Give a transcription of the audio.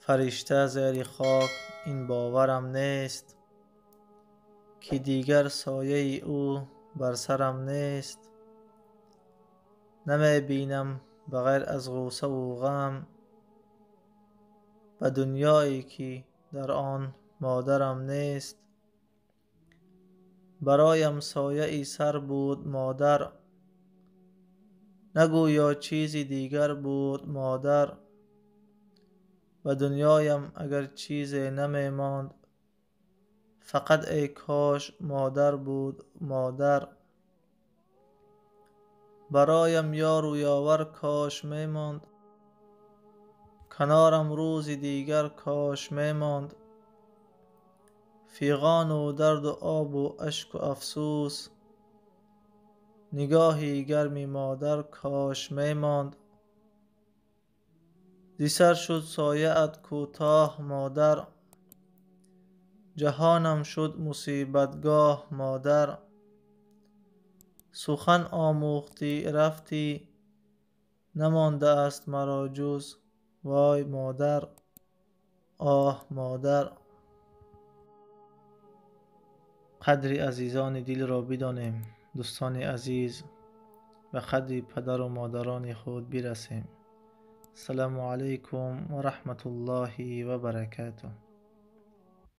Фаришта зери хок ин боварам нест, ки дигар сояи ӯ бар сарам нест. Намебинам ба ғайр аз ғуссаву ғам, ба дунёе ки дар он модарам нест. Бароям сояи сар буд модар, нагӯё чизи дигар буд модар. Ба дунёям агар чизе намемонд, фақат эй кош модар буд модар. Бароям ёру ёвар кош мемонд, канорам рӯзи дигар кош мемонд. Фиғону дарду обу ашку афсӯс, нигоҳи гарми модар кош мемонд. Зи сар шуд сояат кӯтоҳ модар, ҷаҳонам шуд мусибатгоҳ модар. Сухан омӯхтӣ рафтӣ, намондааст маро ҷуз вой модар, оҳ модар. Қадри азизони дилро бидонем, дӯстони азиз, ба қадри падару модарони худ бирасем. Ассалому алайкум ва раҳматуллоҳи ва баракатуҳ.